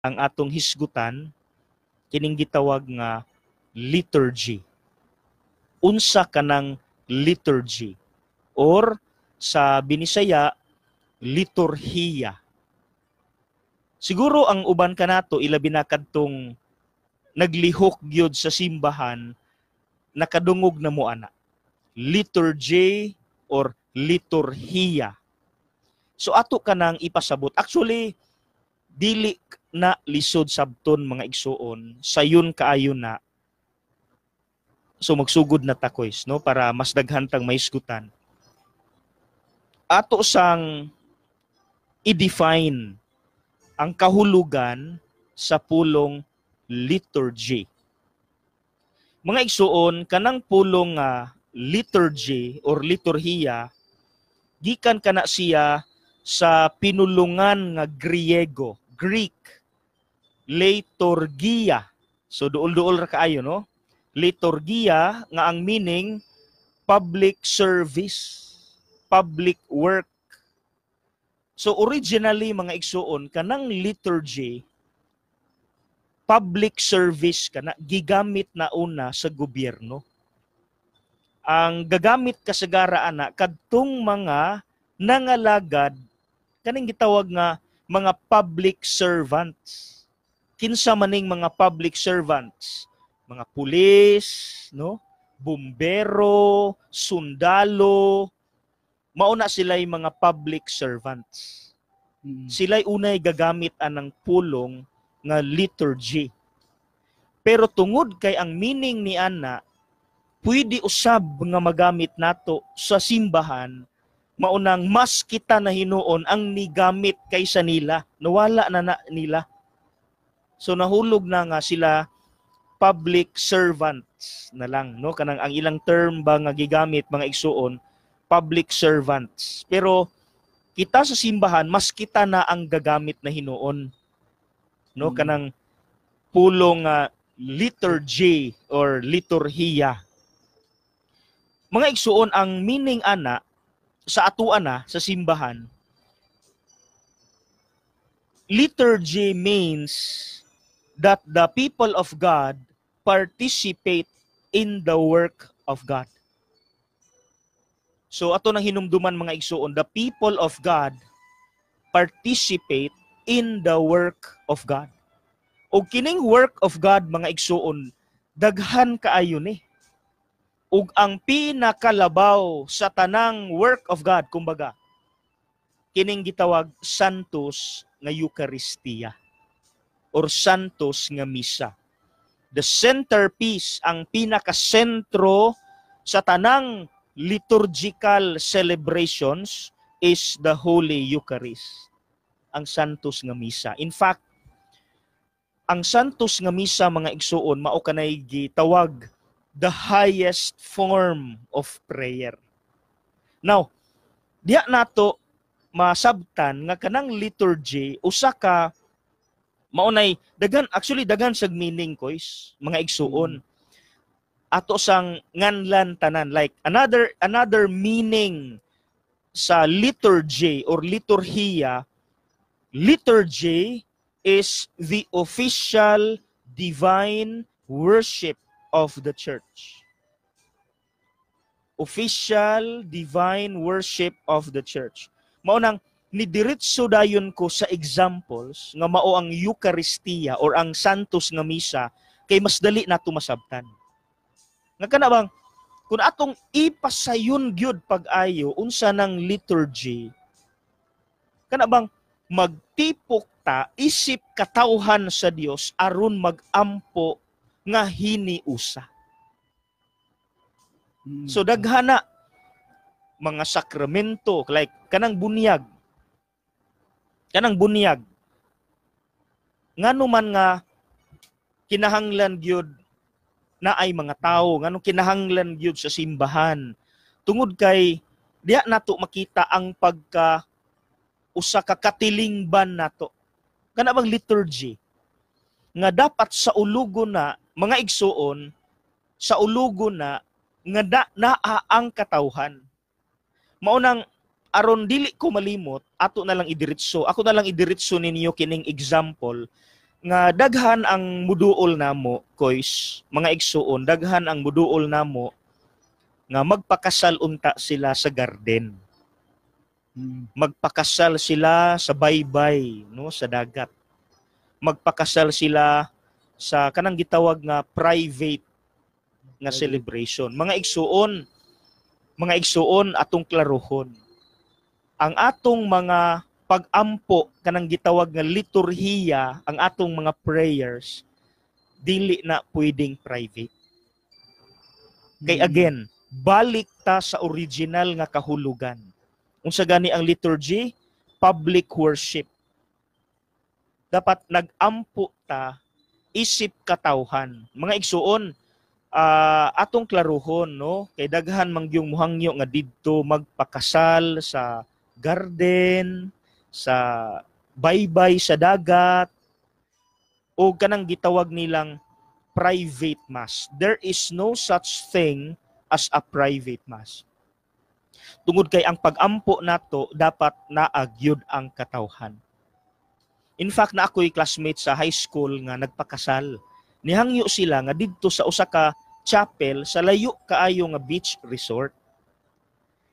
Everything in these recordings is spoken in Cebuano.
Ang atong hisgutan kining gitawag nga liturgy. Unsa kanang liturgy or sa Binisaya, liturhiya? Siguro ang uban kanato, ilabi na kadtong naglihok gyud sa simbahan, nakadungog na mo ana. Liturgy or liturhiya. So ato kanang ipasabot. Actually, dili na lisod sabton, mga igsuon, sayon kaayo na. So magsugod na ta, Koys, no, para mas daghan tang mahisgutan. Ato sang i-define ang kahulugan sa pulong liturgy. Mga igsuon, kanang pulong nga liturgy or liturhiya, gikan kana siya sa pinulungan nga Griego, Greek, liturgia. So duol-duol ra kaayo, no? Liturgia nga ang meaning public service, public work. So originally, mga igsuon, kanang liturgy, public service kana, gigamit na una sa gobyerno. Ang gagamit kasagara ana kadtong mga nangalagad, kaning gitawag nga mga public servants. Kinsa maning mga public servants? Mga pulis, no? Bumbero, sundalo, mauna sila'y mga public servants. Sila'y unay gagamit anang pulong nga liturgy. Pero tungod kay ang meaning ni ana pwede usab nga magamit nato sa simbahan, maunang mas kita na hinuon ang nigamit kaysa nila. Nawala na, na nila. So nahulog na nga sila public servants na lang, no? Kanang ang ilang term ba nga gigamit, mga igsuon, public servants. Pero kita sa simbahan, mas kita na ang gagamit na hinuon, no? Kanang pulong nga liturgy or liturhiya. Mga igsuon, ang meaning ana sa atuan na sa simbahan, liturgy means that the people of God participate in the work of God. So ato nang hinumduman, mga igsuon, the people of God participate in the work of God. O kining work of God, mga igsuon, daghan kaayo ni. Ug ang pinakalabaw sa tanang work of God, kumbaga, kining gitawag Santos nga Eucharistia or Santos nga Misa. The centerpiece, ang pinakasentro sa tanang liturgical celebrations is the Holy Eucharist, ang Santos nga Misa. In fact, ang Santos nga Misa, mga igsuon, mao kanay gitawag the highest form of prayer. Now, diha nato masabtan nga kanang liturgy usa ka mao nay daghan, actually daghan sag meaning, Koys, mga igsuon. Ato sang nganlan tanan. Like another meaning sa liturgy or liturhiya, liturgy is the official divine worship of the church. Official divine worship of the church. Mao nang nidiretso dayon ko sa examples nga mao ang Eucharistia or ang Santos nga Misa kay mas dali nato masabtan. Nga kana bang kung atong ipasayon gyud pag-ayo unsa nang liturgy, kana bang magtipok ta isip katawhan sa Dios aron magampo nga hiniusa. So daghana mga sakramento, like kanang bunyag. Kanang bunyag. Ngano man nga kinahanglan gyud na ay mga tao, ngano kinahanglan gyud sa simbahan? Tungod kay diha nato makita ang pagka usa ka katilingban nato. Kana bang liturgy nga dapat sa ulugo na, mga igsuon, sa ulugo na nga naa ang katawhan. Mao nang aron dili ko malimot, ato na lang idiretso. Ako na lang idiretso ninyo kining example Nga daghan ang muduol namo, koys, mga igsuon, daghan ang muduol namo nga magpakasal unta sila sa garden. Magpakasal sila sa baybay, no, sa dagat. Magpakasal sila sa kanang gitawag nga private nga celebration. Mga igsuon, atong klarohon. Ang atong mga pag-ampo, kanang gitawag nga liturhiya, ang atong mga prayers, dili na pwedeng private. Kay again, balik ta sa original nga kahulugan. Unsa gani ang liturgy? Public worship. Dapat nag-ampo ta isip katawhan. Mga igsuon, atong klaruhon, no, kay daghan man gyung muhangyo nga didto magpakasal sa garden, sa baybay sa dagat, o kanang gitawag nilang private mass. There is no such thing as a private mass. Tungod kay ang pag-ampo nato dapat naa gyud ang katawhan. In fact, na ako'y classmate sa high school nga nagpakasal. Nihangyo sila nga didto sa usa ka chapel sa layo kaayo nga beach resort.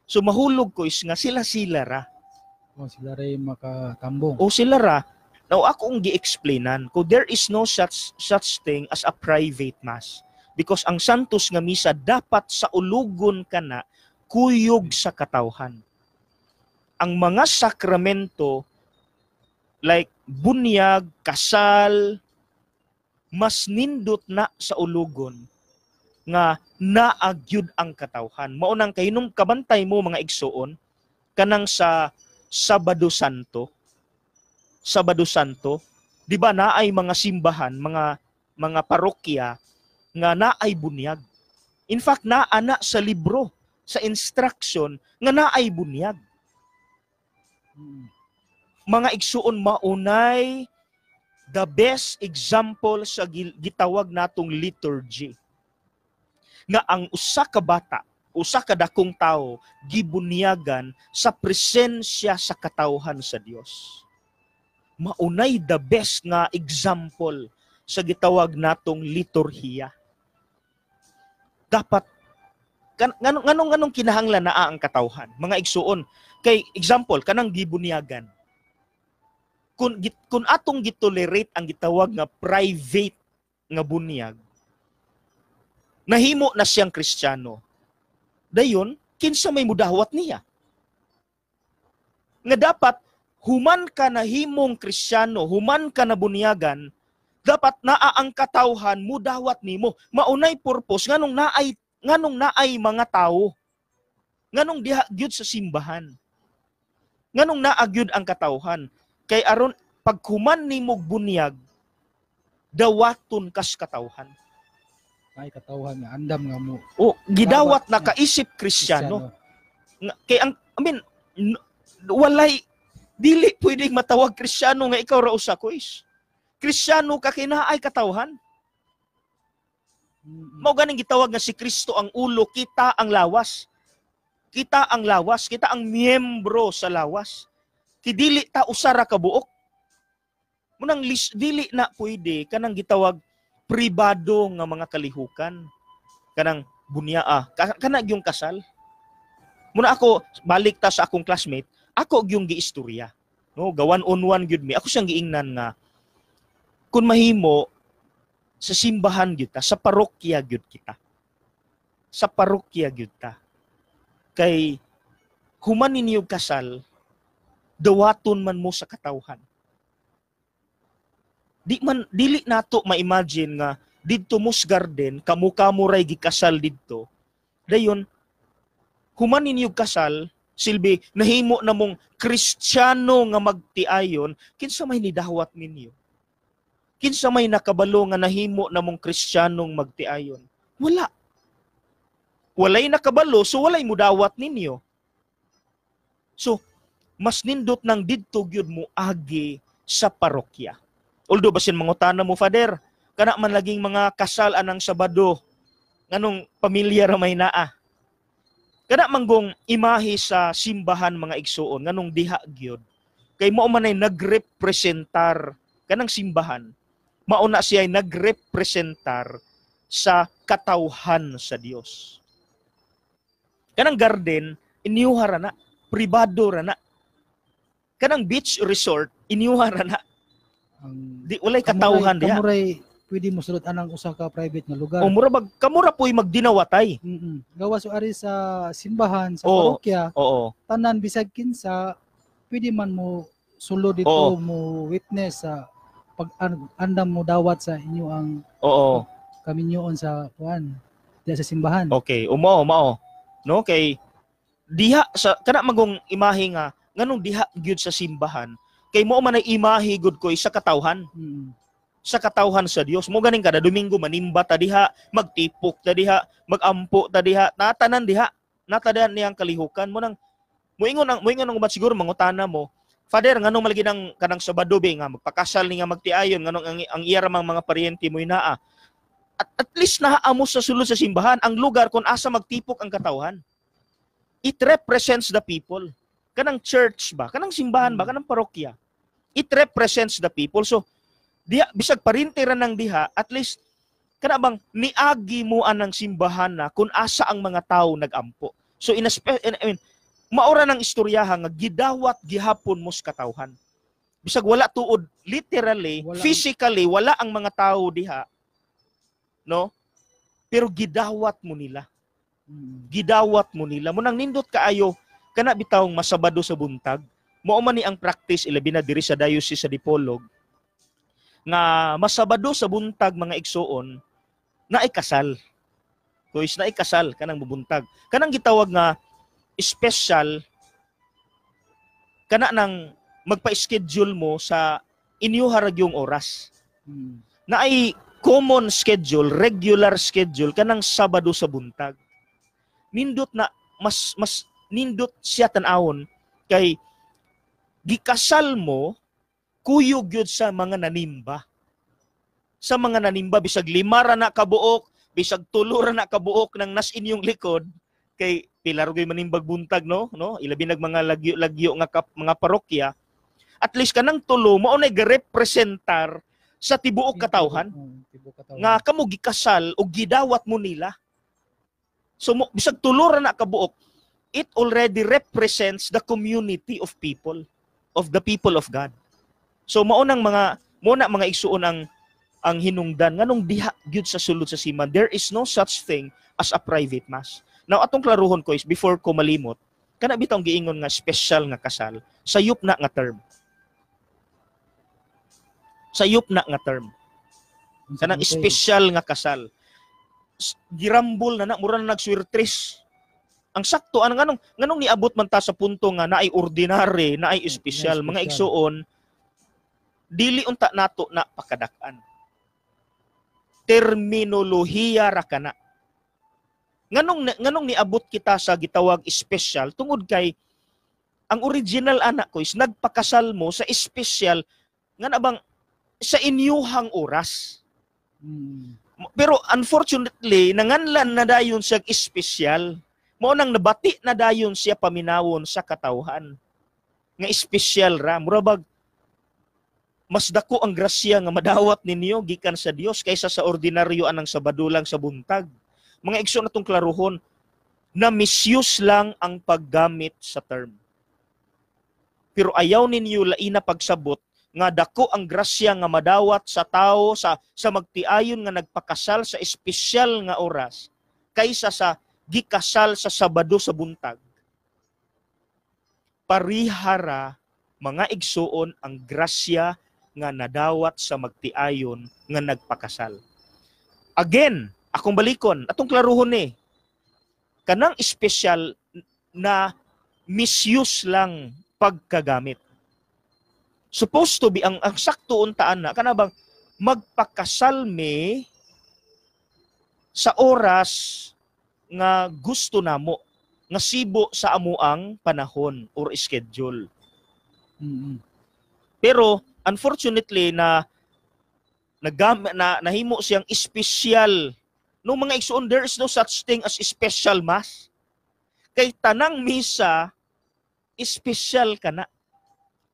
So mahulog ko is nga sila-sila ra. Oh, sila ray makatambong. O sila ra. Now ako ang gi-explainan ko, there is no such such thing as a private mass. Because ang Santos nga misa dapat sa ulugon kana kuyog sa katawhan. Ang mga sakramento like bunyag, kasal, mas nindot na sa ulugon nga naa gyud ang katawhan. Mao nang kay nung kabantay mo, mga igsuon, kanang sa Sabado Santo, Sabado Santo, di ba naay mga simbahan, mga parokya nga naay bunyag? In fact, naa na sa libro, sa instruction nga naay bunyag. Mga igsuon, maunay the best example sa gitawag natong liturgy. Nga ang usa ka bata, usa ka dakong tawo gibunyagan sa presensya sa katawhan sa Dios. Maunay the best nga example sa gitawag natong liturhiya. Dapat nganong kinahanglan naa ang katawhan, mga igsuon? Kay example kanang gibunyagan. Kung atong gitolerate ang gitawag nga private nga bunyag, nahimo na siyang Kristiyano. Dayon, kinsa may mudawat niya? Nga dapat human ka nahimong Kristiyano, human ka na bunyagan, dapat naa ang katawhan mudawat nimo. Maunay purpose nganong naay mga tawo. Nganong diha gyud sa simbahan. Nganong naa gyud ang katawhan? Kay aron paghuman nimo bunyag, dawaton kas katawhan. Ay katawhan nga andam nga mo O gidawat dawat na nga kaisip Kristiyano. Nga, kay ang, I mean, walay dili pwedeng matawag Kristiyano nga ikaw ra usa ko is. Kristiyano ka kay naay katawhan. Mao ganing gitawag nga si Kristo ang ulo, kita ang lawas. Kita ang lawas, kita ang miyembro sa lawas. Kay dili ta usa ra ka buok. Munang dili na pwede kanang gitawag pribado nga mga kalihukan. Kanang bunyaa, kana gyung kasal. Muna ako balik ta sa akong classmate, ako gyung giistorya. No, gawan on one gyud mi. Ako siyang giingnan nga kung mahimo sa simbahan gyud ta, sa parokya gyud kita. Sa parokya gyud ta. Kay human ninyo kasal, dawaton man mo sa katawhan. Di man dili nato ma-imagine nga didto mo sa garden, kamo-kamo ray gikasal didto. Dayon human ninyo kasal, silbi nahimo na mong Kristiyano nga magtiayon, kinsa may nidawat ninyo? Kinsa may nakabalo nga nahimo na mong Kristiyanong magtiayon? Wala. Walay nakabalo, so walay mudawat ninyo. So, mas nindot nang didto gyud mo agi sa parokya. Although basin mangutana mo, "Father, kana man laging mga kasal anang Sabado, nganong pamilya ra may naa?" Kana manggong imahe sa simbahan, mga igsuon, nganong diha gyud. Kay mao man ay nagrepresentar kanang simbahan. Mao na siya nagrepresentar sa katawhan sa Dios. Kanang garden, inyuha ra na, pribado ra na. Kanang beach resort, inyuha ra na. Ang Di walay katawhan diha. Kamuray pwede mo sulod anang usa ka private nga lugar. O mura bag kamura po'y magdinawatay. Gawas so ari sa simbahan, sa parokya, tanan bisag kinsa pwede man mo sulod dito, mo witness sa pag andam mo dawat sa inyo ang kaminyoon sa kuan diya sa simbahan. Okay, umao mao. No, kay diha sa kana magong imahe nga nganong diha gyud sa simbahan kay mao man ay imahe gud koy sa katawhan. Sa katawhan sa Dios. Mo ganing kada Domingo manimba ta diha, magtipok ta diha, magampo ta diha, natanan diha. Natadan niyang kalihukan mo nang muingon ang uban siguro mangutana mo, "Father, nganong malagi nang kanang Sabado be nga magpakasal ni nga magtiayon, nganong ang iya ra mang mga paryente mo naa?" At least naa mo sa sulod sa simbahan, ang lugar kung asa magtipok ang katawhan. It represents the people. Kanang church ba, kanang simbahan ba, kanang parokya. It represents the people. So diha bisag parinte ra nang diha, at least kana bang niagi mo anang simbahan na kung asa ang mga tao nagampo. So in, I mean, maura ng istoryaha nga gidawat gihapon mo sa katawhan. Bisag wala tuod literally, Wala. Physically wala ang mga tao diha, no? Pero gidawat mo nila. Gidawat mo nila. Munang nindot kaayo kana bitawng masabado sa buntag. Mao man ni ang practice ilabi na diri sa diocese sa Dipolog nga masabado sa buntag, mga igsuon, na ikasal. Kuis na ikasal kanang bubuntag. Kanang gitawag nga special kana nang magpa-schedule mo sa inyo haragyong oras. Na ay common schedule, regular schedule kanang Sabado sa buntag. Nindot na mas mas nindot siya tan-awon kay gikasal mo kuyog gyud sa mga nanimba. Sa mga nanimba, bisag lima ra na kabuok, bisag tulo ra na kabuok nang nas inyong likod kay pila ra gyud manimbag buntag, no, no, ilabi nag mga lagyo-lagyo nga mga parokya. At least kanang tulo mao na garepresentar sa tibuok katawhan Tibuok katawhan. Nga kamo gikasal o gidawat mo nila. So mo, bisag tulo ra na kabuok, it already represents the community of people, of the people of God. So mao nang mga mo na mga igsuon ang hinungdan nganong diha gyud sa sulod sa simbahan. There is no such thing as a private mass. Now atong klaruhon ko is before ko malimot, kana bitong giingon nga special nga kasal, sayop na nga term. Sayop na nga term. Unsa Kanang man kay- espesyal nga kasal. Girambol na na, mura na nagswirtris. Ang sakto, anong nganong, nganong niabot man ta sa punto nga naay ordinary, naay espesyal, mga espesyal. Igsuon, dili unta nato na pakadak-an. Terminolohiya ra kana. Nganong niabot kita sa gitawag espesyal tungod kay ang original anak ko is nagpakasal mo sa espesyal nga na bang sa inyuhang oras. Pero unfortunately, nanganlan na dayon siya espesyal. Mao nang nabati na dayon siya paminawon sa katawhan. Nga espesyal ra, mura bag mas dako ang grasya nga madawat ninyo gikan sa Dios kaysa sa ordinaryo anang Sabado lang sa buntag. Mga igsoon, natong klaruhon na misuse lang ang paggamit sa term. Pero ayaw ninyo laina pagsabot nga dako ang grasya nga madawat sa tao sa magtiayon nga nagpakasal sa espesyal nga oras kaysa sa gikasal sa Sabado sa buntag. Parihara, mga igsuon, ang grasya nga nadawat sa magtiayon nga nagpakasal. Again, akong balikon, atong klaruhon ni. Kanang espesyal na misuse lang pagkagamit. Supposed to be ang sakto untaan na kana bang magpakasal me sa oras nga gusto namo nga sibo sa amuang panahon or schedule. Pero unfortunately na nagam na nahimo siyang espesyal. No, mga igsuon, there is no such thing as special mass. Kay tanang misa espesyal kana.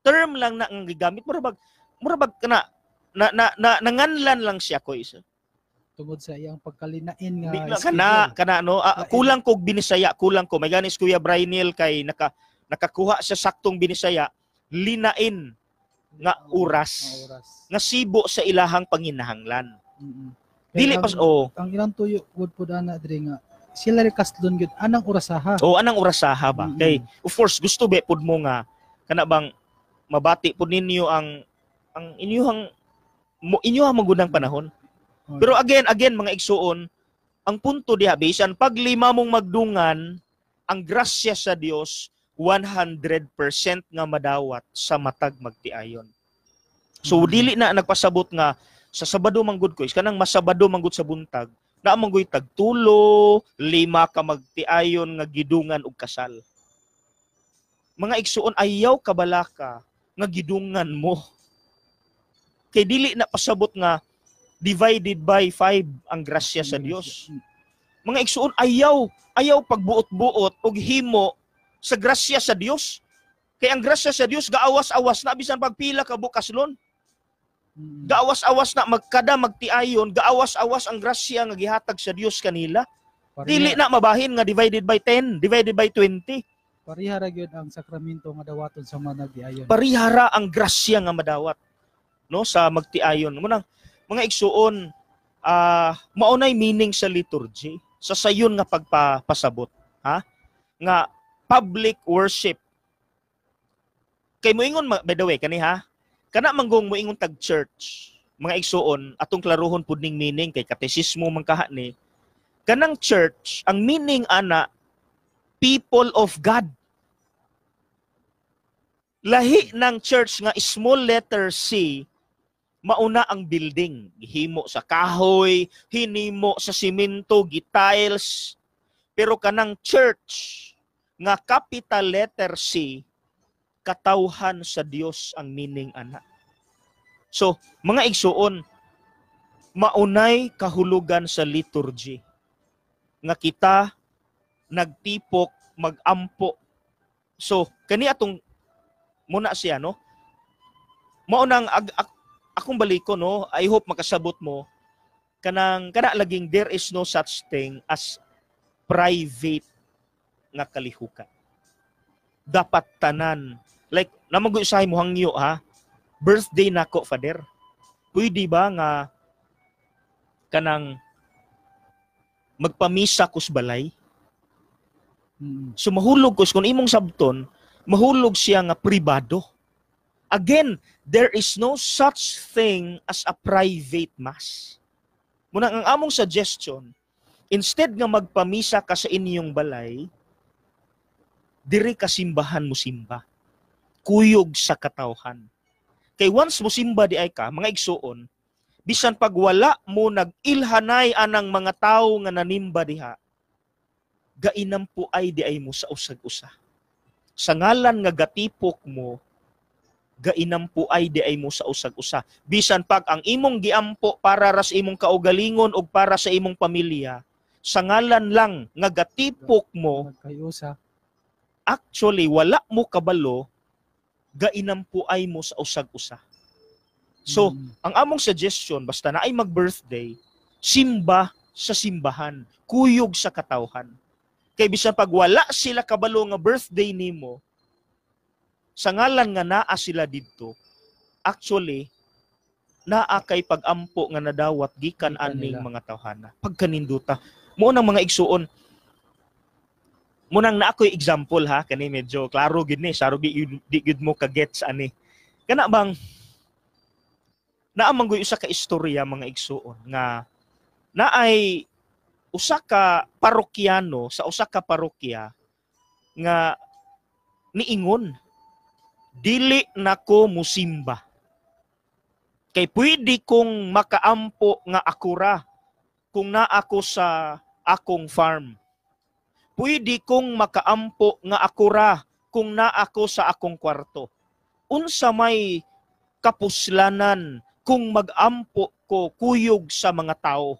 Term lang na ang gigamit, mura bag kana na, na, na nanganlan lang siya ko isa. Tungod sa iyang pagkalinain nga Di na, kana kana no, kulang kog Binisaya, kulang ko. May ganis Kuya Brynil kay nakakuha sa saktong Binisaya, linain nga oras, nga oras nga sibo sa ilahang panginahanglan. Dili Kaya pas oh, ang ilang tuyo gud pud ana diri nga sila ri kaslon gyud anang orasaha. Oh, anang orasaha ba? Kay of course gusto be pud mo nga kana bang mabati pud ninyo ang inyuhang mo inyuhang magundang panahon. Oh. Pero again, again mga igsuon, ang punto diha bisan pag lima mong magdungan, ang grasya sa Dios 100% nga madawat sa matag magtiayon. So dili na nagpasabot nga sa Sabado manggod ko is kanang masabado manggod sa buntag, naa manggoy tagtulo, lima ka magtiayon nga gidungan og kasal. Mga igsuon, ayaw kabalaka nga gidungan mo. Kay dili na pasabot nga divided by 5 ang grasya sa Dios. Mga igsuon, ayaw ayaw pagbuot-buot og himo sa grasya sa Dios. Kay ang grasya sa Dios gaawas-awas na bisan pagpila ka bukaslon. Gaawas-awas na magkada magtiayon, gaawas-awas ang grasya nga gihatag sa Dios kanila. Pareha, Dili na mabahin nga divided by 10, divided by 20. Pareha ra gyud ang sakramento nga dawaton sa mga nagtiayon. Parihara ang grasya nga madawat no sa magtiayon. Munang mga igsuon, maunay meaning sa liturgy sa sayon nga pagpapasabot, ha? Nga public worship. Kay moingon by the way kani ha, kana manggong moingon tag church, mga igsuon, atong klaruhon pud ning meaning kay katesismo man kaha ni. Kanang church, ang meaning ana people of God. Lahi ng church nga small letter C, mauna ang building. Gihimo sa kahoy, hinimo sa simento, gitiles. Pero kanang church nga capital letter C, katawhan sa Dios ang meaning ana. So, mga igsuon, maunay kahulugan sa liturgy nga kita nagtipok magampo. So, kani atong muna siya no. Maunang akong baliko no, I hope makasabot mo kanang kana laging there is no such thing as private nga kalihukan. Dapat tanan. Like, namagoy usahay mo hangyo ha. Birthday nako, Father. Pwede ba nga kanang magpamisa kus balay? So mahulog kus kung imong sabton, mahulog siya nga pribado. Again, there is no such thing as a private mass. Muna ang among suggestion, instead nga magpamisa ka sa inyong balay, diri ka simbahan mo simba. Kuyog sa katawhan. Kay once mo simba di ay ka, mga igsuon, bisan pag wala mo nag-ilhanay anang mga tawo nga nanimba diha, gainam po ay di ay mo sa usag-usa. Sa ngalan nga gatipok mo, gainam po ay di ay mo sa usag-usa. Bisan pag ang imong giampo para ras imong kaugalingon o para sa imong pamilya, sa ngalan lang nga gatipok mo, Nagkayusa. Actually wala mo kabalo, gainam po ay mo sa usag-usa. So, ang among suggestion, basta na ay mag-birthday, simba sa simbahan, kuyog sa katawhan. Kay bisan pag wala sila kabalo nga birthday nimo, sa ngalan nga naa sila didto, actually, naa kay pag-ampo nga nadawat gikan Gikan aning nila. Mga tawhana. Pagkaninduta. Mo nang mga igsuon, munang na ako'y example ha, kani medyo klaro gid ni, saro di gid mo ka-gets ani. Kana bang naa man goy usa ka istorya mga igsuon nga naay usa ka parokyano sa usa ka parokya nga niingon, dili nako musimba kay pwede kong makaampo nga akura kung naa ko sa akong farm. Pwede kong makaampo nga akura kung naa ko sa akong kwarto. Unsa may kapuslanan kung magampo ko kuyog sa mga tao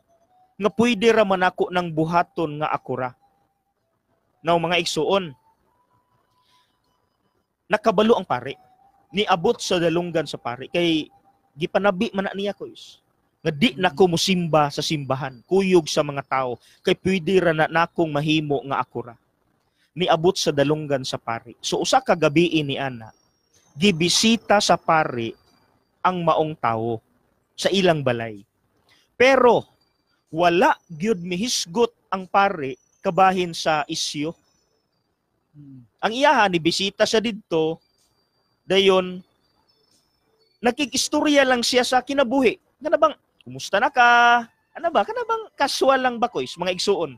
nga pwede ra man ako ng buhaton nga akura. Now mga igsuon, nakabalo ang pare. Niabot sa dalunggan sa pare. Kay Gipanabi man na niya ko is nga di nako musimba sa simbahan, kuyog sa mga tao, kay pwede ra na nakong mahimo nga ako ra. Niabot sa dalunggan sa pari. So usa ka gabii ni ana, gibisita sa pari ang maong tawo sa ilang balay. Pero wala gyud mihisgot ang pari kabahin sa isyu. Ang iyaha ni bisita siya didto, dayon nakikistorya lang siya sa kinabuhi. Kana bang kumusta na ka? Ano ba? Kana bang casual lang ba koys, mga igsuon?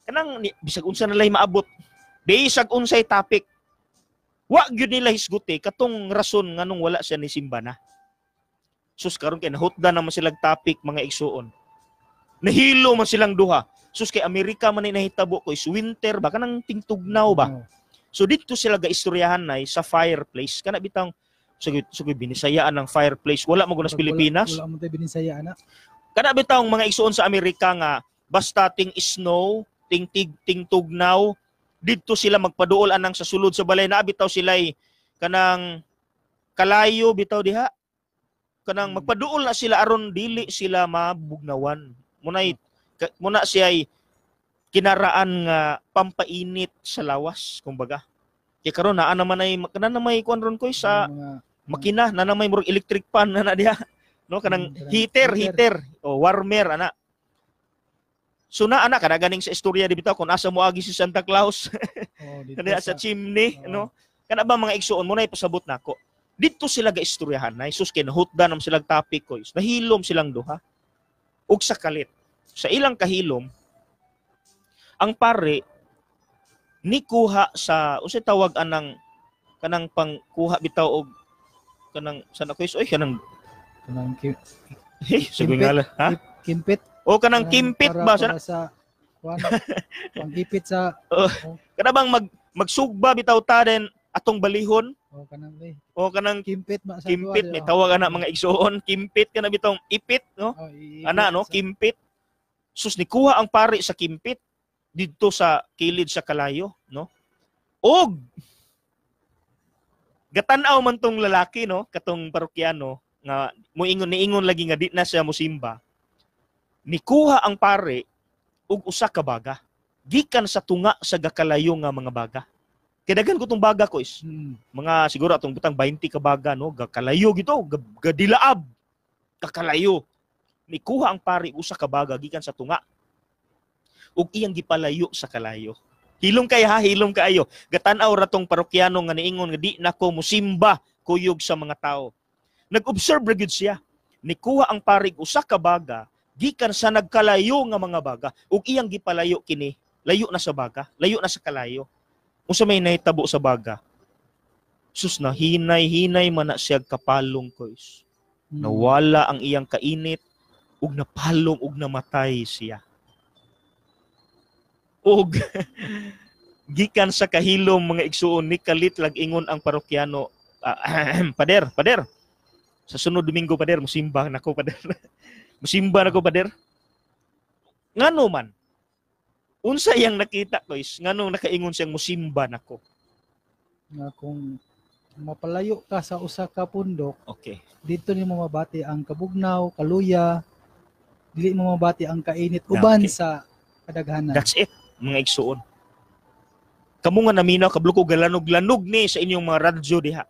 Kanang bisag unsa na lay maabot. Bisag unsay topic. Wa gyud nila hisguti katong rason nganong wala siya ni simba na. Sus, karon kay nahutda naman silang topic, mga igsuon. Nahilo man silang duha. Sus, kay Amerika man ni nahitabo koys, winter ba, kanang tingtugnaw ba? So dito sila gaistoryahan nay sa fireplace. Kana bitang sugoy binisayaan ng fireplace. Wala mo sa Pilipinas. Wala mo tayo binisayaan na. Kana bitang mga igsuon sa Amerika nga basta ting snow, ting tig ting tugnaw, didto sila magpaduol anang sa sulod sa balay na bitaw sila'y kanang kalayo bitaw diha. Kanang magpaduol na sila aron dili sila mabugnawan. Munay muna siya ay kinaraan nga pampainit sa lawas kumbaga. Kay karon naa naman ay kana na may kuan ron koy sa makina, na na may murag electric pan na na diha. No, kanang heater o warmer ana. So na ana kana ganing sa istorya di bitaw kung asa moagi si Santa Claus. Oh, dito sa chimney, no? Kana ba mga igsuon mo na ipasabot nako. Dito sila gaistoryahan na sus kay nahutdan nam silang topic ko. Nahilom silang duha. Ug sa kalit, sa ilang kahilom, ang pare nikuha sa unsay tawag anang kanang pangkuha bitaw og kanang sa na oy kanang kimpit, ha? Kimpit o kanang kimpit ba sa kuan panggipit sa kana bang magsugba bitaw ta den atong balihon o kanang o kanang kimpit ba sa kimpit may tawag ana mga igsuon kimpit kana bitong ipit, no? Oh, ana no, kimpit. Sus, nikuha ang pare sa kimpit didto sa kilid sa kalayo, no? Og gatan-aw man tong lalaki, no, katong parokyano nga moingon niingon lagi nga di na siya mosimba. Nikuha ang pare og usa ka baga gikan sa tunga sa gakalayo nga mga baga. Kay daghan ko tong baga ko is mga siguro atong butang 20 ka baga, no, gakalayo gito, gadilaab kakalayo. Nikuha ang pare usa ka baga gikan sa tunga ug iyang gipalayo sa kalayo. Hilom kay ha, hilom kaayo. Gatan-aw ra tong parokyano nga niingon nga di nako musimba kuyog sa mga tao. Nag-observe ra gyud siya. Nikuha ang pare usa ka baga gikan sa nagkalayo nga mga baga ug iyang gipalayo kini, layo na sa baga, layo na sa kalayo. Unsa may nahitabo sa baga? Sus, na hinay-hinay man na siya kapalong koys. Nawala ang iyang kainit ug napalong ug namatay siya. Og gikan sa kahilom mga igsuon ni kalit lag ingon ang parokyano, pader, pader. Sa sunod Domingo, pader, musimba nako, pader. Musimba nako, pader. Ngano man? Unsa iyang nakita koys? Ngano nakaingon siyang musimba nako? Nga kung mapalayo ka sa usa ka pundok, okay, dito nimo mabati ang kabugnaw, kaluya, dili mo mabati ang kainit uban sa kadaghanan. That's it, mga igsuon. Kamo nga naminaw, kablo ko galanog-lanog ni sa inyong mga radyo diha.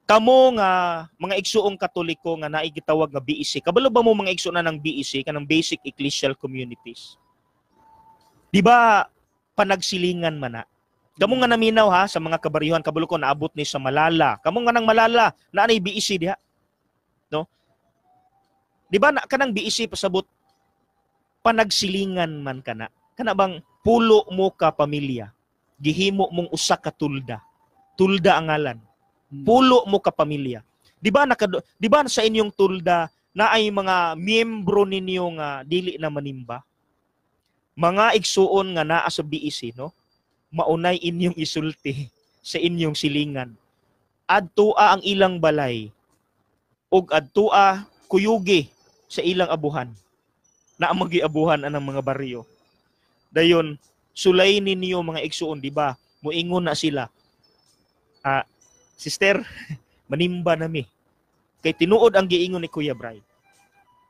Kamo nga mga igsuong Katoliko nga naay gitawag nga BEC. Kabalo ba mo mga igsuon na ng BEC, kanang Basic Ecclesial Communities? Di ba panagsilingan man na? Kamo nga naminaw ha sa mga kabaryuhan, kabalo ko naabot ni sa Malala. Kamo nga nang Malala, naanay BEC diha. No? Di ba na kanang BEC pasabot panagsilingan man kana? Kana bang pulo mo ka pamilya, gihimo mong usa ka tulda. Tulda ang ngalan. Pulo mo ka pamilya. Di ba sa inyong tulda na ay mga miyembro ninyo nga dili na manimba? Mga igsuon nga naa sa BEC, no? Maunay inyong isulti sa inyong silingan. Adtua ang ilang balay ug adtua kuyugi sa ilang abuhan. Na magiabuhan anang mga baryo. Dayon sulay ninyo mga igsuon, di ba? Moingon na sila. Sister, manimba nami. Kay tinuod ang giingon ni Kuya Bray,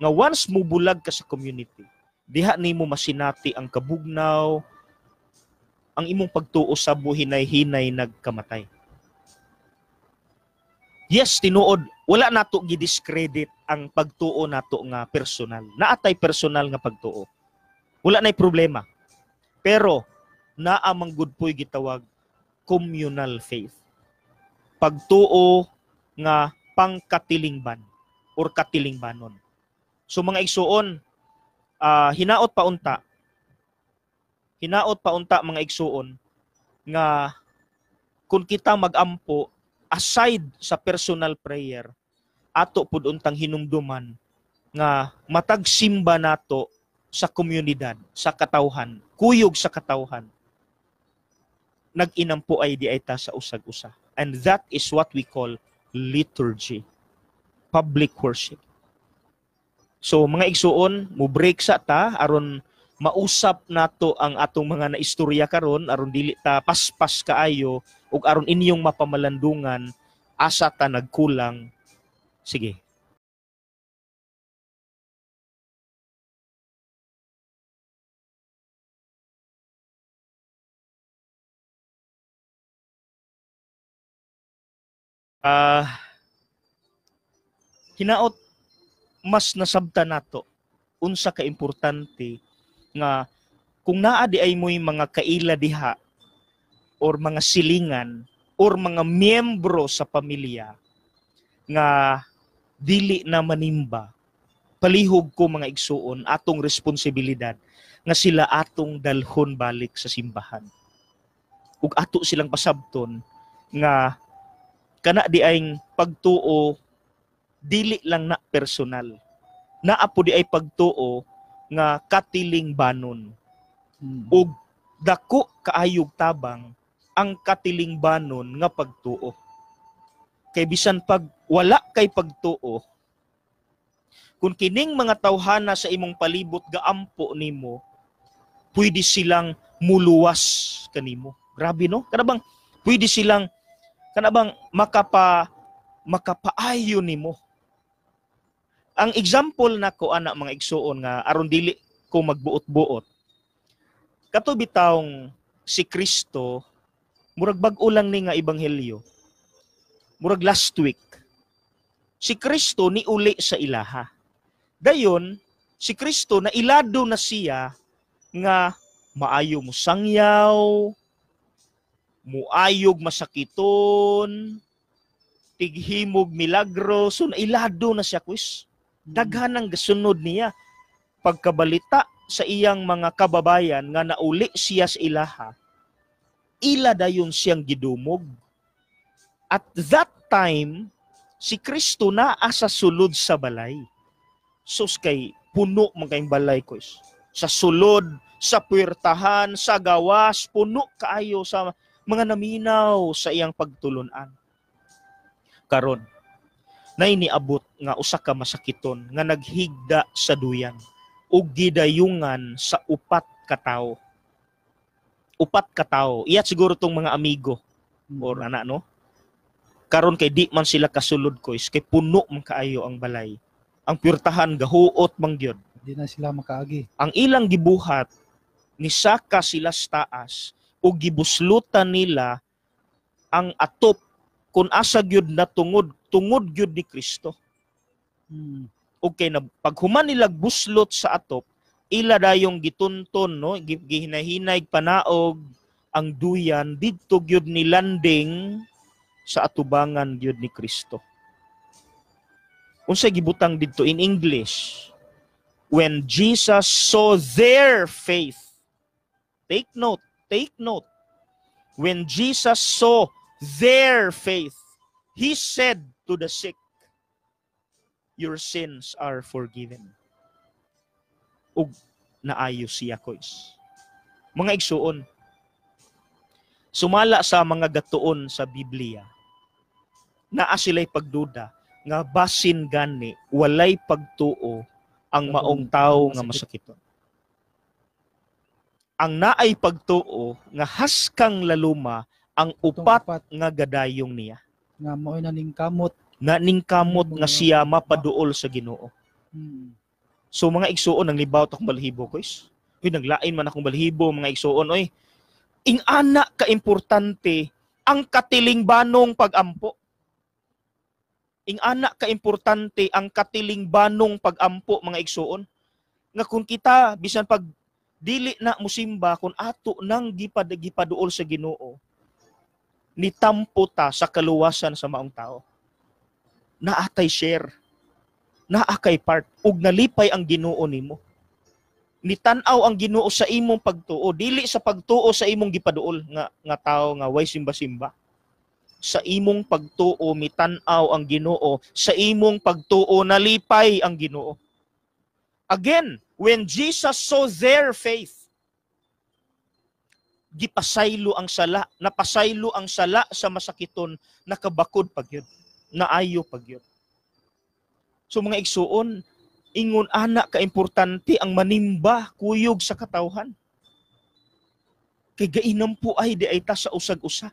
nga once mubulag ka sa community, diha nimo masinati ang kabugnaw, ang imong pagtuo sa buhinay-hinay nagkamatay. Yes, tinuod, wala nato gidiscredit ang pagtuo nato nga personal. Naatay personal nga pagtuo. Wala na'y problema. Pero naa man gud po'y gitawag communal faith. Pagtuo nga pangkatilingban or katilingbanon. So mga igsuon, hinaot pa unta mga igsuon nga kung kita magampo aside sa personal prayer, ato pud untang hinumduman nga matag simba nato sa komunidad, sa katawhan, kuyog sa katawhan, nag-inampo ay di ay ta sa usag-usa. And that is what we call liturgy, public worship. So mga igsuon, mo break sa ta aron mausap nato ang atong mga naistorya karon, aron dili ta paspas kaayo ug aron inyong mapamalandungan asa ta nagkulang. Sige. Hinaot mas nasabta nato unsa ka importante nga kung naa di ay mo'y mga kaila diha or mga silingan or mga miyembro sa pamilya nga dili na manimba, palihog ko mga igsuon atong responsibilidad nga sila atong dalhon balik sa simbahan ug ato silang pasabton nga kana di ay pagtuo dili lang na personal, naa po di ay pagtuo nga katilingbanon. Ug dako kaayog tabang ang katilingbanon nga pagtuo. Kay bisan pag wala kay pagtuo, kung kining mga tawhana sa imong palibot gaampo nimo, pwede silang muluwas kanimo. Grabe no? Kana bang pwede silang kana bang makapaayo nimo. Ang example nako ana mga igsuon nga aron dili ko magbuot-buot. Kato bitawng si Kristo murag bag-o lang ni nga ebanghelyo. Murag last week. Si Kristo niuli sa ilaha. Dayon si Kristo na ilado na siya nga maayo mo sangyaw, muayog masakiton, tighimog milagro, so nailado na siya kuis. Daghan ang gasunod niya. Pagkabalita sa iyang mga kababayan nga nauli siya sa ilaha, ila dayon siyang gidumog. At that time, si Kristo naa sa sulod sa balay. Sus kay puno man kayong balay ko. Sa sulod, sa puwertahan, sa gawas, puno kaayo sa mga naminaw sa iyang pagtulunan. Karon, nay niabot nga usa ka masakiton nga naghigda sa duyan ug gidayungan sa upat ka tawo. Upat ka tawo. Iyat siguro tong mga amigo or ana no. Karon kay di man sila kasulod kois kay puno man kaayo ang balay. Ang puwertahan gahuot man gyud. Di na sila makaagi. Ang ilang gibuhat nisaka sila sa taas ug gibuslutan nila ang atop kung asa gyud na tungod gyud ni Kristo. Okay na paghuman nila buslot sa atop, ila dayong gitunton no, gihinahinay panaog ang duyan didto gyud ni landing sa atubangan gyud ni Kristo. Unsay gibutang didto in English? When Jesus saw their faith. Take note, take note. When Jesus saw their faith, he said to the sick, "Your sins are forgiven." Ug naayo siya kois. Mga igsuon, sumala sa mga gatuon sa Biblia, naa sila'y pagduda nga basin gani walay pagtuo ang maong tao nga masakiton. Ang naay pagtuo nga haskang laluma ang upat nga gadayong niya. Nga mao'y naning kamot. Naningkamot nga siya mapaduol sa Ginoo. So mga igsuon, nang libawt akong balhibo ko is. Uy, naglain man akong balhibo, mga igsuon, oy. Ingana ka importante ang katilingbanong pagampo. Ingana ka importante ang katilingbanong pagampo, mga igsuon. Nga kung kita bisan pag dili na musimba, kung ato nang gipaduol sa Ginoo, nitampo ta sa kaluwasan sa maong tao. Naatay share, naa kay part, ug nalipay ang Ginoo nimo. Nitan-aw ang Ginoo sa imong pagtuo, dili sa pagtuo sa imong gipaduol nga tao nga way simba-simba. Sa imong pagtuo mitan-aw ang Ginoo, sa imong pagtuo nalipay ang Ginoo. Again, when Jesus saw their faith, gipasaylo ang sala, napasaylo ang sala sa masakiton, nakabakod pagyud, naayo pagyud. So mga igsuon, ingon ana ka importante ang manimba kuyog sa katawhan. Kay gainam po ay di ay ta sa usag-usa.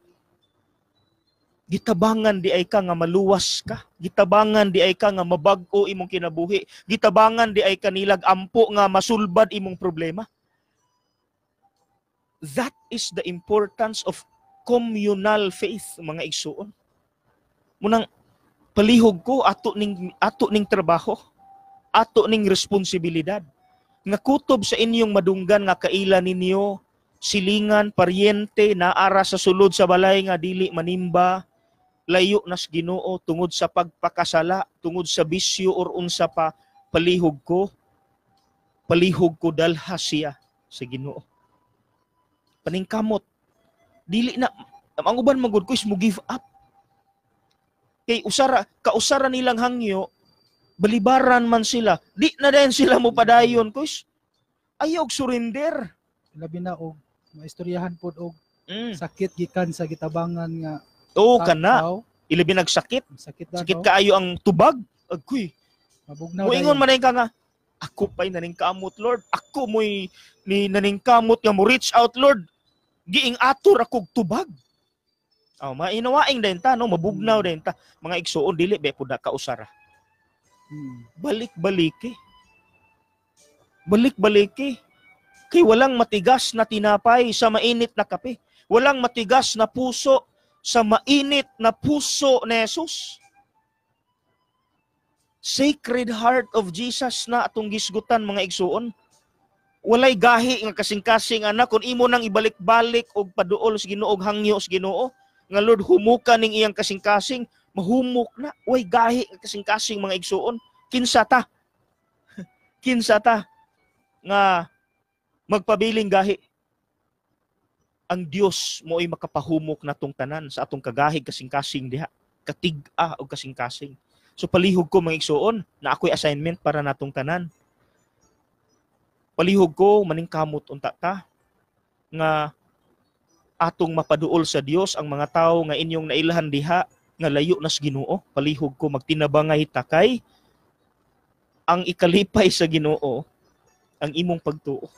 Gitabangan di ay ka nga maluwas ka. Gitabangan di ay ka nga mabag-o imong kinabuhi. Gitabangan di ay ka nilag ampo nga masulbad imong problema. That is the importance of communal faith, mga igsuon. Munang palihog ko ato ning trabaho, ato ning responsibilidad. Nga kutob sa inyong madunggan nga kaila ninyo, silingan, paryente, naara sa sulod sa balay nga dili manimba, layo nas Ginoo tungod sa pagpakasala, tungod sa bisyo or unsa pa, palihog ko dalha siya sa Ginoo. Paningkamot. Dili na ang uban magud ko is mo give up. Kay usara kausara nilang hangyo, balibaran man sila. Di na din sila mo padayon kuys. Ayaw og surrender. Labi na og maistoryahan pod og sakit gikan sa gitabangan nga Oo kana. Ilabi nagsakit. Sakit na, sakit kaayo ang tubag. Agkuy. Mabugnaw. Moingon man ka nga, ako pa'y naningkamot, Lord. Ako mo'y ni naningkamot nga mo reach out, Lord. Giing ator akog tubag. Oh, mainawaing din ta, no? Mabugnaw din ta. Mga igsuon, dili be pud kausara. Balik-baliki. Balik-baliki. Kay walang matigas na tinapay sa mainit na kape. Walang matigas na puso sa mainit na puso ni Jesus. Sacred Heart of Jesus na atong gisgutan, mga igsuon. Walay gahi nga kasing-kasing anak kung imo nang ibalik-balik og paduol sa Ginoo og hangyo sa Ginoo nga, "Lord, humuka ning iyang kasing-kasing," mahumok na. Way gahi nga kasing-kasing, mga igsuon. Kinsa ta? Kinsa ta nga magpabiling gahi? Ang Dios mo'y makapahumok natong tanan sa atong kagahig kasing-kasing diha, katig-a og kasing-kasing. So palihog ko, mga igsuon, na ako'y assignment para natong tanan. Palihog ko maningkamot unta ta nga atong mapaduol sa Dios ang mga tawo nga inyong nailhan diha nga layo nas Ginoo. Palihog ko magtinabangay ta kay ang ikalipay sa Ginoo ang imong pagtuo.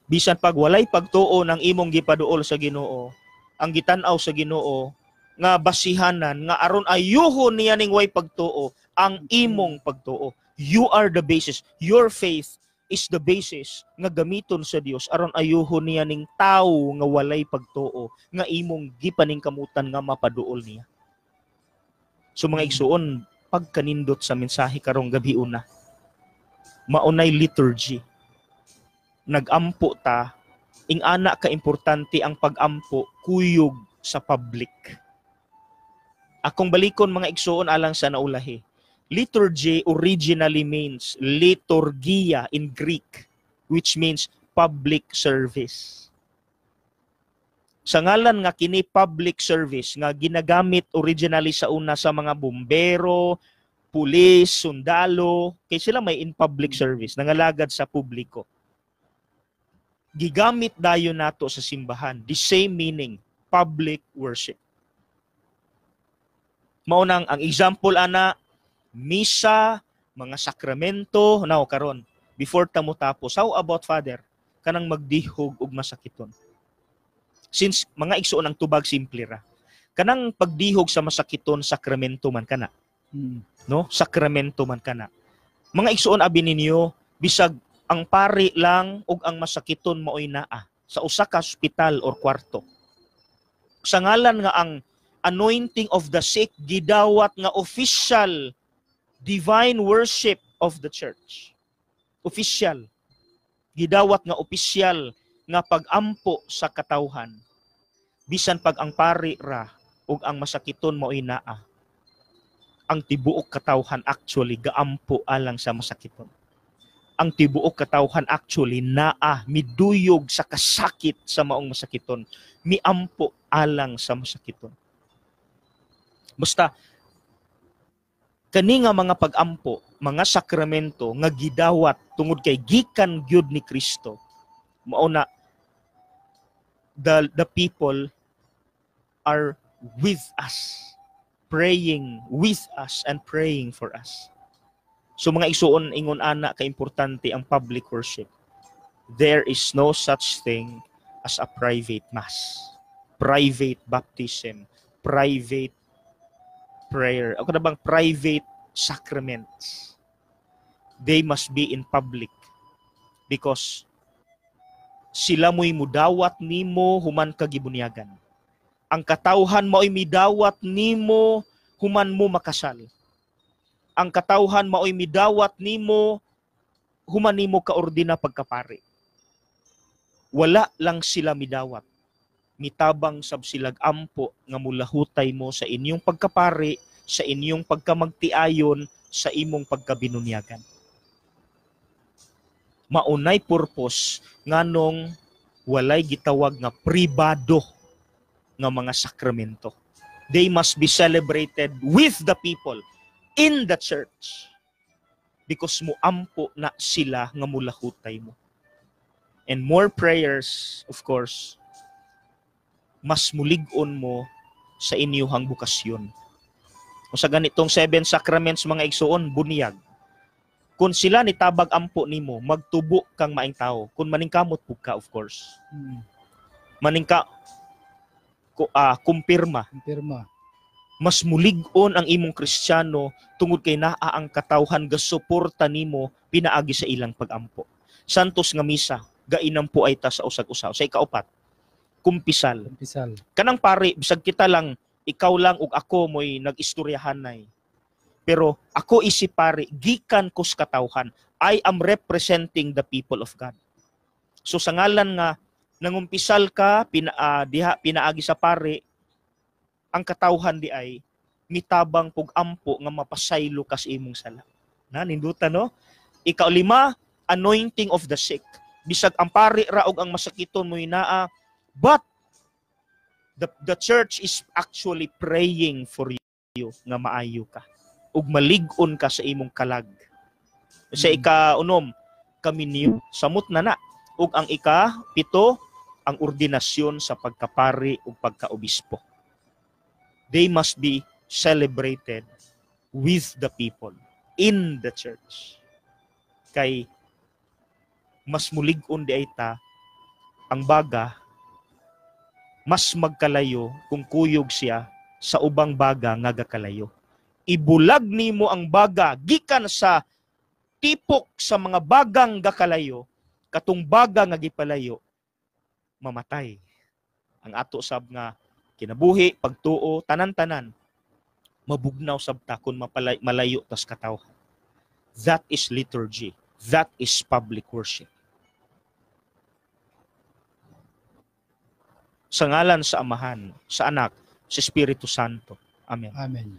Bisan pag walay pagtuo ng imong gipaduol sa Ginoo, ang gitan-aw sa Ginoo nga basihanan nga aron ayuhon niya ning way pagtuo ang imong pagtuo. You are the basis. Your faith is the basis nga gamiton sa Dios aron ayuhon niya ning tawo nga walay pagtuo nga imong gipaningkamutan nga mapaduol niya. So mga igsuon, pagkanindot sa mensahe karong gabi una. Maunay liturgy. Nagampo ta, ing-ana ka importante ang pagampo kuyog sa public. Akong balikon, mga igsuon, alang sa naulahi. Liturgy originally means liturgia in Greek, which means public service. Sa ngalan nga kini public service nga ginagamit originally sa una sa mga bumbero, pulis, sundalo, kay sila may in public service, nangalagad sa publiko. Gigamit dayon nato sa simbahan, the same meaning, public worship. Maunang ang example ana, misa, mga sakramento, now karon, before ta mo tapos, how about, Father, kanang magdihog og masakiton? Since mga igsuon ang tubag simple ra. Kanang pagdihog sa masakiton, sakramento man kana. No? Sakramento man kana. Mga igsuon, abi ninyo, bisag ang pari lang ug ang masakiton maoy naa sa usa ka ospital or kwarto. Sa ngalan nga ang anointing of the sick gidawat nga official divine worship of the church. Official. Gidawat nga opisyal nga pagampo sa katawhan. Bisan pag ang pari ra ug ang masakiton maoy naa, ang tibuok katawhan actually gaampo alang sa masakiton. Ang tibuok katawhan actually naa miduyog sa kasakit sa maong masakiton, miampo alang sa masakiton. Basta kani nga mga pagampo, mga sakramento nga gidawat tungod kay gikan gyud ni Kristo, mao na the people are with us, praying with us and praying for us. So mga igsuon, ingon ana ka-importante ang public worship. There is no such thing as a private mass, private baptism, private prayer, o kana bang private sacraments. They must be in public because sila mo'y mudawat nimo human ka gibunyagan. Ang katawhan mao'y midawat nimo human mo makasal. Ang katawhan mao'y midawat nimo human nimo kaordina pagkapari. Wala lang sila midawat. Mitabang sab silag ampo nga mulahutay mo sa inyong pagkapari, sa inyong pagkamagtiayon, sa imong pagkabinunyagan. Maunay purpose nganong walay gitawag nga pribado nga mga sakramento. They must be celebrated with the people in the church because muampo na sila nga mulahutay mo. And more prayers, of course, mas mulig-on mo sa inyuhang bukasyon. O sa ganitong seven sacraments, mga igsuon, bunyag. Kung sila ni tabag ampo nimo, magtubo kang maing tao. Kung maningkamot pug ka, of course. Maningka kumpirma. Kumpirma. Mas mulig-on ang imong Kristiyano tungod kay naa ang katawhan gasuporta nimo pinaagi sa ilang pagampo. Santos nga misa, gainampo ay ta sa usag-usa. Sa ikaupat, kumpisal. Kumpisal. Kanang pare, bisag kita lang, ikaw lang ug ako mo'y nag-istoryahanay. Pero ako isi pare, gikan ko sa katawhan. I am representing the people of God. So sa ngalan nga nangumpisal ka diha pinaagi sa pare, ang katawhan di ay mitabang pug ampo nga mapasaylo ka sa imong sala. Na ninduta, no? Ikaulima, anointing of the sick. Bisag ang pare ra og ang masakiton mo'y naa, but the church is actually praying for you nga maayo ka ug malig-on ka sa imong kalag. Sa ika-unom, kami samot na na. Ug ang ika-pito, ang ordinasyon sa pagkapari ug pagkaobispo. They must be celebrated with the people in the church. Kay mas mulig-on di ay ta ang baga, mas magkalayo kung kuyog siya sa ubang baga nga gakalayo. Ibulag nimo ang baga gikan sa tipok sa mga bagang gakalayo, katong baga nga gipalayo mamatay. Ang ato sab nga kinabuhi, pagtuo, tanan-tanan mabugnaw sab ta kun malayo tas katawhan. That is liturgy. That is public worship. Sa ngalan sa Amahan, sa Anak, sa Espiritu Santo. Amen. Amen.